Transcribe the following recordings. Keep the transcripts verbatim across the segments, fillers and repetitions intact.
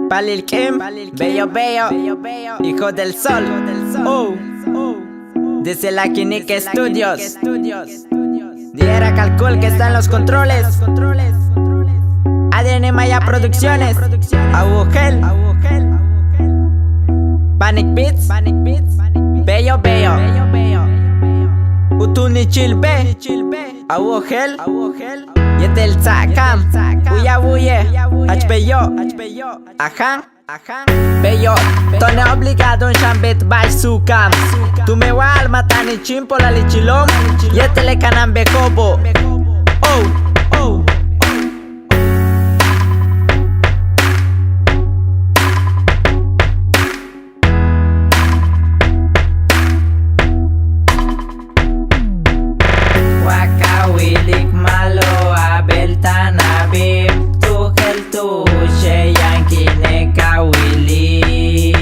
Paalil k'iin, beyo beyo, hijo del sol. Oh. Desde la Quinique Studios. Diera Calcul que está en los controles. Adrián y Maya Producciones. Awojel. Panic Beats. Beyo beyo. U tuunichil bej. Awojel. Yéetel tsa'akan. Wu'uy a wu'uye'. Jach beyo'. Ajá. Beyo'. To'one' obligado'on xan beet ba'ax suuka'an. Tumen wa a'almajta'an in chíimpolal ichilo'on yéetel le kanan bejo'obo'. Oh. Wa ka wilik ma'alob a beel táan a bib tu jeel tu'uxe' yaan k'iine' ka wilik.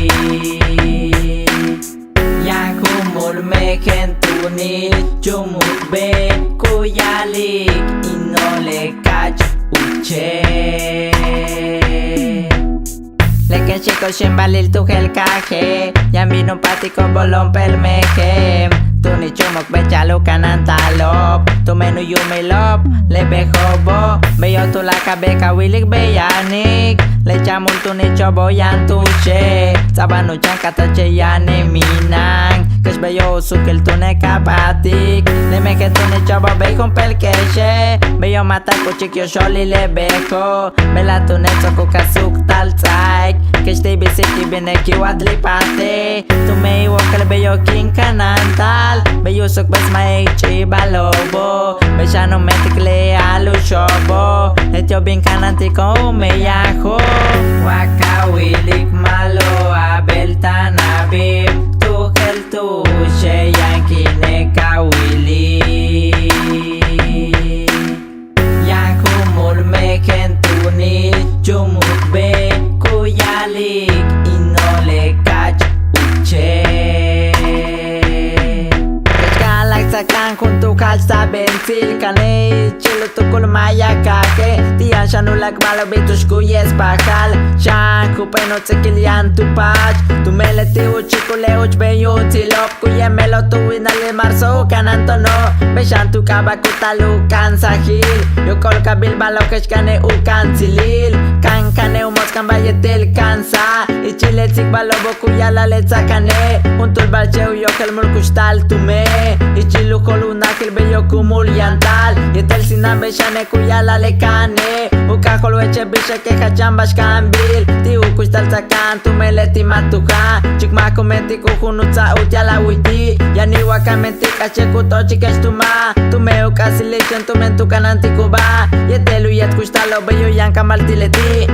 Yaan jun múul mejen tuunich chúumuk bej ku ya'alik in óole' ka'ach úuche'. Le kéen xi'iko'ob xíimbalil tu jeel kaaje' yaan bin u p'atiko'ob boolo'on p'éel mejen tuunich chúumuk bej cha'al u kanáanta'alo'ob tumen u yuumilo'ob le bejo'obo'. Beyo' tuláakal bej ka wilik beyanik le chan múul tuunicho'obo' yaan tu'uxe' ts'a'aban u chan katache' yaane' mina'an. Kex beyo' u suukil túune' ka p'atik le mejen tuunicho'obo' bey jump'éel kexe'. Beyo' ma' ta k'uchik yóoxolil le bejo'. Bejla'e' túune' ts'o'ok u ka'a suuktal ts'áaik kex ti' bisik in bine' kin wa'alik p'ate' tumen in wokol beyo' kin kanáanta'al. Bey u suukbesmaj le ich'íibalo'obo' bey xan u meentsikil le a'al u xo'obo' leti'ob bin kanáantiko'on u meyajo'. Wa ka wilik ma'alob a beel táan a bib tu jeel tu'uxe' yaan k'iine' ka wilik. Yaan jun múul mejen tuunich chúumuk bej ku ya'alik in óole' ka'ach úuche'. Kex ka'alak ts'aakan juntúul jach ts'a'aben tsilkane' ichil u tuukul maaya kaaje' ti' yaan xan uláak' ma'alob tu'ux ku ye'espajal xan jump'éel u ts'ikil yaan tu paach tumen leti' u chíikul le úuch bey u tsilo'ob ku yéemelo'ob tu winalil marzo u kanáanto'ono'. Bey xan tu k'aaba' ku taal u ka'ansajil yóok'olkabil ba'alo'ob kex kane' u ka'ansilil kankane' u mots'kanba'al yéetel ka'ansaj ichil le tsikbalo'obo' ku ya'ala'al le ts'aakane' juntúul ba'alche' u yojel múul kuxtal tumen ichil u jool u najil beyo' ku múul yantal yéetel sina'an bey xane' ku ya'ala'al le ka'ane' u k'ajóolwe'eche' bix ke jach xan ba'ax kaanbil ti' u kuxtal ts'aaka'an tumen leti' ma' tu jaaj chikmaj ku meentik u junutsa'al utia'al a winti' yaanil wa ka meentik k'a'che' ku t'ochike'ex tu máak tumen u k'aasil ixan tumen tu kanáantikubáa yéetel u yéet kuxtalo'ob beyo' yaan kamal ti' leti'.